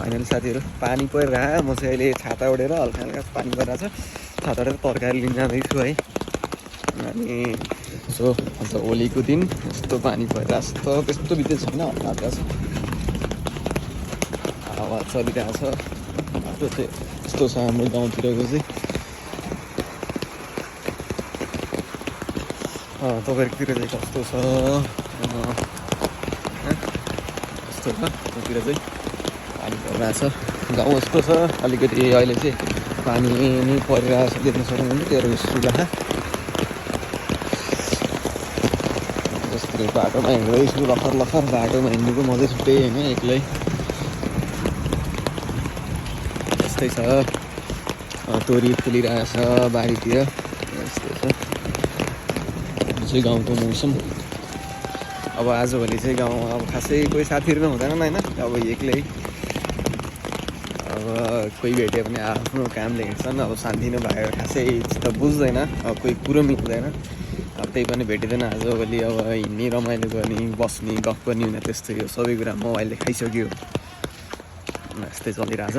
final साथीहरू पानी परिरहेको म चाहिँ अहिले छाता ओढेर हल्का हल्का पानी परिरहेको छ छाता ओढेर तरकारी लिन जाँदैछु है अनि यसो आज होलीको दिन यस्तो पानी परिरहेको छ त्यस्तो बित्दै छैन हल्का हल्का छ हावा चलिरहेको छ बाटो चाहिँ यस्तो छ हाम्रो गाउँतिरको चाहिँ तपाईँहरूकोतिर चाहिँ कस्तो छ यस्तो छ त्यतिर चाहिँ पानी परिरहेको छ गाउँ यस्तो छ अलिकति अहिले चाहिँ पानी नै परिरहेको छ देख्न सक्नुहुन्छ तेरो सुलाखा जस्तै बाटोमा हिँड्दैछु लखर लखर बाटोमा हिँड्नुको मजै छुट्टै होइन एक्लै यस्तै छ तोरी फुलिरहेको छ बारीतिर यस्तै छ चाहिँ गाउँको मौसम अब आजभोलि चाहिँ गाउँमा अब खासै कोही साथीहरू पनि हुँदैन होइन अब एक्लै अब कोही भेट्यो भने आफ्नो कामले हिँड्छन् अब शान्ति नभएर खासै त बुझ्दैन अब कोही कुरो मिल्दैन अब त्यही पनि भेटिँदैन आजभोलि अब हिँड्ने रमाइलो गर्ने बस्ने गफ गर्ने हुने त्यस्तै हो सबै कुरा मोबाइलले खाइसक्यो यस्तै चलिरहेछ